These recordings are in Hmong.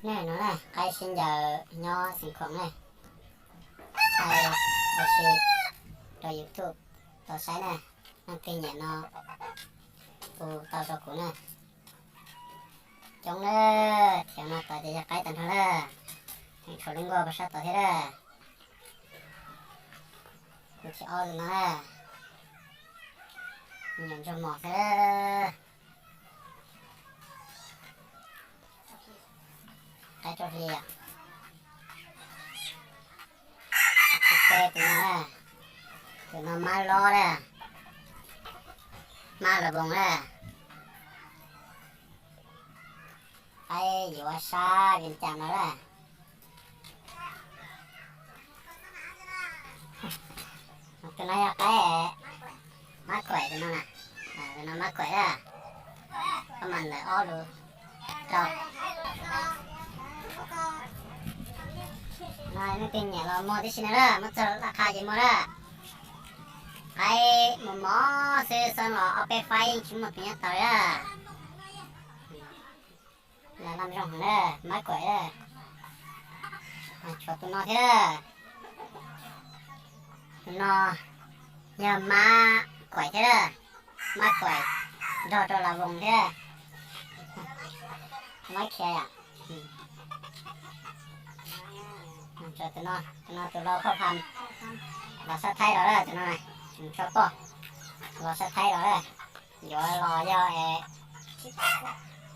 Nej no na, qaib sib ncaws nyob xeev khoom ne, qaib ua si rau YouTube tau saib na, leej twg nyiam no hu tau rau kuv na. Coob na, thiab no tod ces yog qaib tag nrho na, heev tshuav lub nkuaj pag sab tod thiab na. Kuv thib ob tus no na, me nyuam ntsuag mos thiab. Qaib rau hli. Tus peb tus no na, tus no mab lob na, mab los voos na. Qaib yuav sab Vias Cas no na. Tus no yog qaib mab kuaim tus no na. Tus no mab kuaim na. Koj mam ntawm ob lus rau. No nej twg nyiam los muag tib si no na, muab txog laj qha ces muag na. Qaib mos mos xwb, xyov los ob peb faib yeej tsis muaj tus nyob tau li na. Lam zoo heev na, mab kuaim na. Tshuav tus no thiab na. Tus no yog mab kuaim thiab na, mab kuaim nrog rau las voos thiab. Mab khiav yom. Tus no, tus no tus lau phoj phas los sab Thaib los na, tus no tso poj los sab Thaib los na. Yuav los yog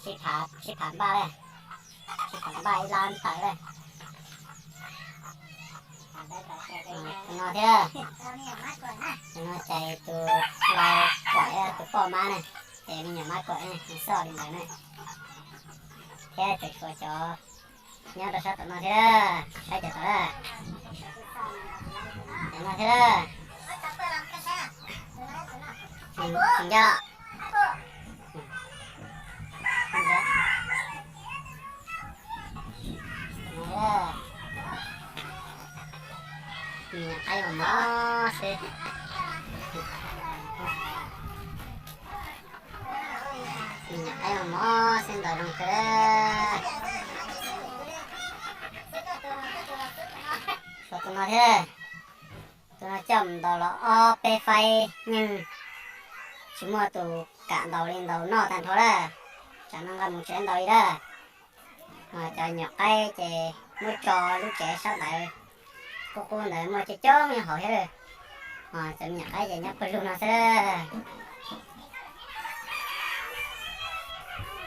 sib phav, sib phav npaj na, sib phav npaj ib lab tawm na. Tus no thiab, tus no ces tus lau kuaim tus poj mab na, ces me nyuam mab kuaim na, xoj li ntawd na. Thiab tseem tshuav cov nyob rau sab tom no thiab, saib cov tom na. Cov no thiab na. Tsis nco. Me nyuam qaib mos mos xwb. Me nyuam qaib mos mos xwb, ntau zoo kawg. Tshuav tus no thiab. Tus no coj mus ntaus los ob peb faib yeej tsis muaj tus kam ntaus li, ntaus noj tag nrho lawm. Tsam no nqa mus tsev ntaus li lawm. Cov nyuam qaib ces muab tso lub tsev sab ntawd, qub qub ntawd muaj coob coob nyob hauv thiab lawm. Cov me nyuam qaib ces nyob pawg lug no xwb.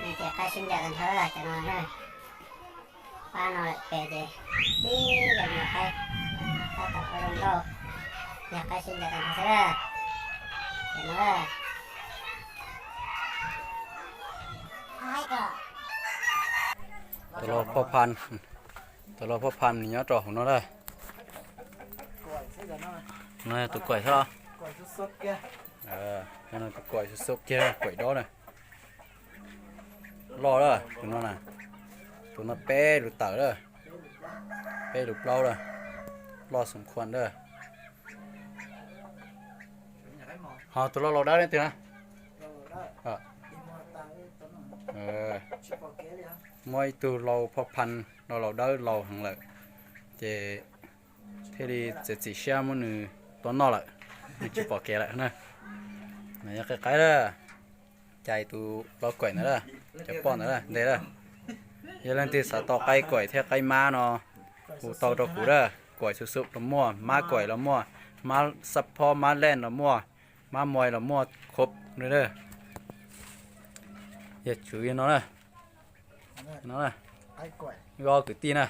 Nws ces qaib sib ncaws tag nrho cov no. Pab no lawm pem ces tib yam nyuam qaib, tab tom ua zoo nkauj, yog qaib sib ncaws tag nrho xwb. Ces no tus lau phoj phas, tus lau phoj phas nws nyob rau hauv no lawm. No yog tus kuaim xwb. Tus kuaim xub xub kiag, kuaim dob na. Loj lawm tus no na. Tus no peb lus tawm lawm, peb lus plaub lawm. Loj xoom khuam lawm. Ho tus lau laus dawb leej twg na? Muaj ib tug lau phoj phas, lau laus dawb laus heev lawm, ces thiaj li txiav txim siab muab nws tua noj lawm, nws tsis pom kev lawm na. Yog qaib qaib lawm, cais tus lau kuaim ntawd lawm, cov poj ntawd lawm, ntes lawm. Yog leej twg xav tau qaib kuaim thiab qaib mab no, hu tau rau kuv lawm. Kuaim xub xub los muaj, mab kuaim los muaj, mab xab phob mab leej los muaj, mab muaj los muaj khob li lawm. Yog tswv yog no na, no na, ob kwv tij na.